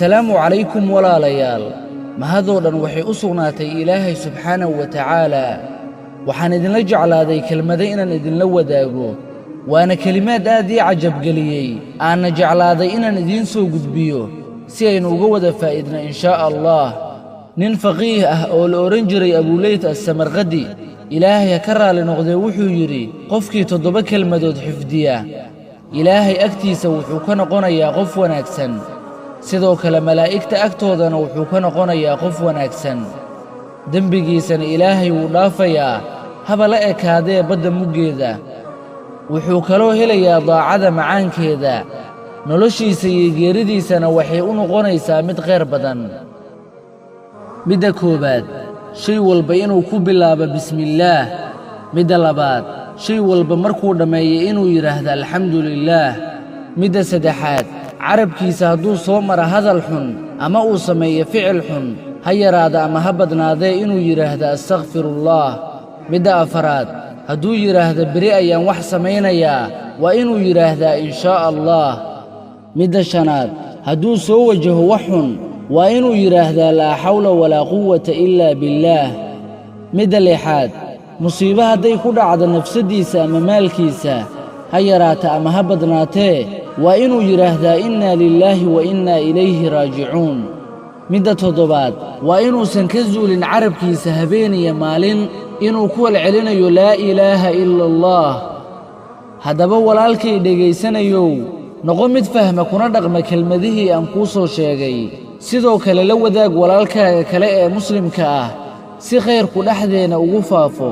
Assalaamu calaykum walaalayaal. Mahadoo dhan waxay u sugnaatay Ilaahay subxaanahu wa tacaalaa. Waxaan idinla jeclaaday kelmado inaan idinla wadaago, waana kelimaad aad ii cajabgeliyey, aanna jeclaaday inaan idiin soo gudbiyo si aynu uga wada faa'iidno inshaa Allah. Nin faqiih ah oo la odhan jiray Abuuleyt Assamarqadi, Ilaahay ha ka raalli noqdee, wuxuu yidhi: qofkii 7 kelmadood xifdiya, Ilaahay agtiisa wuxuu ka noqonayaa qof wanaagsan, sidoo kale malaa'igta agtoodana wuxuu ka noqonayaa qof wanaagsan, dembigiisana Ilaahay wuu dhaafayaa haba la ekaadee badda muggeeda. Wuxuu kaloo helayaa daacada macaankeeda, noloshiisa iyo geeridiisana waxay u noqonaysaa mid khayr badan. Midda koowaad, shay walba inuu ku bilaabo bismillaah. Midda labaad, shay walba markuu dhammeeyo inuu yidhaahdo alxamdu lilaah. Midda saddexaad, carabkiisa hadduu soo mara hadal xun ama uu sameeyo ficil xun, ha yaraada ama ha badnaadee, inuu yidhaahdo astakfirullaah. Midda afaraad, hadduu yidhaahdo beri ayaan wax samaynayaa, waa inuu yidhaahdaa inshaa Allah. Midda shanaad, hadduu soo wajaho wax xun, waa inuu yidhaahdaa laa xawla walaa quwata ilaa billaah. Midda lixaad, musiibo hadday ku dhacdo nafsaddiisa ama maalkiisa, ha yaraata ama ha badnaatee, waa inuu yidhaahdaa innaa lilaahi wa innaa ilayhi raajicuun. Midda toddobaad, waa inuusan ka zuulin carabkiisa habeen iyo maalin inuu ku celcelinayo laa ilaaha ila Allah. Haddaba walaalkay dhegaysanayow, noqo mid fahma kuna dhaqma kelmadihii aan kuu soo sheegay. Sidoo kale la wadaag walaalkaaga kale ee muslimka ah si khayrku dhexdeenna ugu faafo.